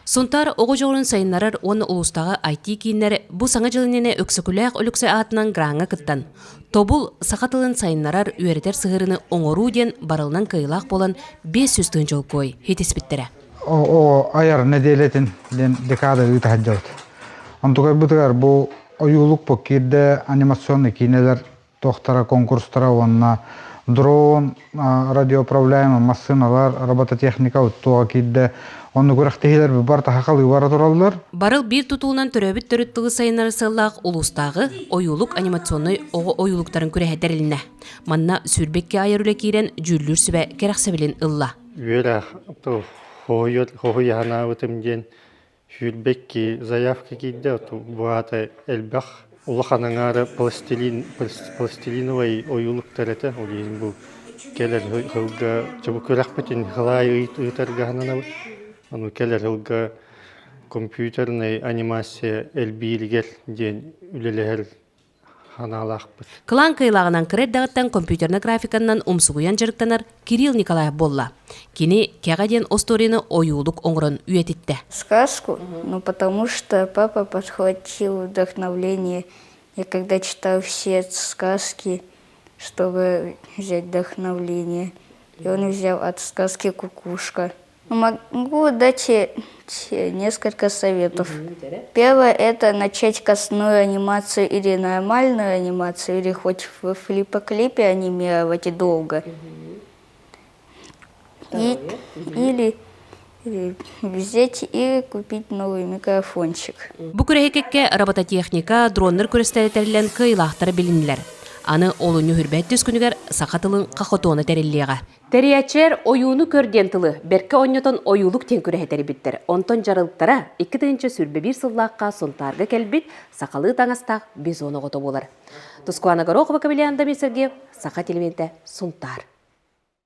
Сунтаар оҕо дьоҕурун сайыннарар уонна улуустааҕы IT-кииннэр бу Саҥа дьыл иннинэ Өксөкүлээх Өлөксөй аатынан граҥҥа кыттан, Тобул саха тылын сайыннарар, үөрэтэр сыһыарыны оҥоруу диэн барылынан кыайыылаах буолан 500 тыһыынча олкуой хитиспиттэрэ. Оҕо айар нэдиэлэтин диэн декада ыыта сылдьабыт. Онтукайбытыгар бу ойуулук бу киирдэ анимационный киинэлэр туохтара конкурстара уонна дрон, радиоуправляемый массыыналар, робототехника туоҕа киирдэ. Онно күрэхтэһиилэр барыта сахалыы бара тураллар. Барыл биир тутуунан төрөөбүт төрүт тылы сайыннарар сыаллаах улуустааҕы ойуулук анимационнай оҕо ойуулуктарын күрэһэ тэрилиннэ. Манна 22 айар үлэ киирэн дьүүллүүр сүбэ кэрэхсэбилин ылла. Үөрэх хоһуйанаабытым диэн 22 заявка киирдэ, бу аата элбэх улахан аҥаара пластилин пластилиновай ойуулуктар этэ. Ол иһин бу кэлэр сылга бу күрэхпитин хылаай ыытарга сананабыт. Ону кэлэр сылга компьютернай анимация элбииригэр диэн үлэлэһэр санаалаахпыт. Кылаан кыайылааҕынан кыра эрдэҕиттэн компьютернай графиканнан умсугуйан дьарыктанар Кирилл Николаев буолла. Кини Кэҕэ диэн остуоруйаны ойуулук оҥорон үйэтиттэ. Сказку? Ну, потому что папа подхватил вдохновление. Я когда читал все сказки, чтобы взять вдохновление, и он взял от сказки «Кукушка». Могу дать несколько советов. Первое – это начать костную анимацию или нормальную анимацию, или хоть в флипоклипе анимировать долго. И, или взять и купить новый микрофончик. Бу күрэһи робототехника, дроннар күрэстэрэ тэриллэн кыайыылаахтара билиннилэр. Аны олунньу хүрбэт түс күнүгэр саха тылын хохотуона тэриллиэҕэ. Тэрийээччилэр ойууну көр диэн тылы бэркэ онньотон ойуулук диэн күрэһи тэрийбиттэр. Онтон дьарылыктара 2021 сыллаахха Сунтаарга кэлбит сахалыы таҥастаах бизон оҕото буолар. Тускуана Горохова, Кабельян Дамир Сергеев, Саха телевидениетэ, Сунтаар.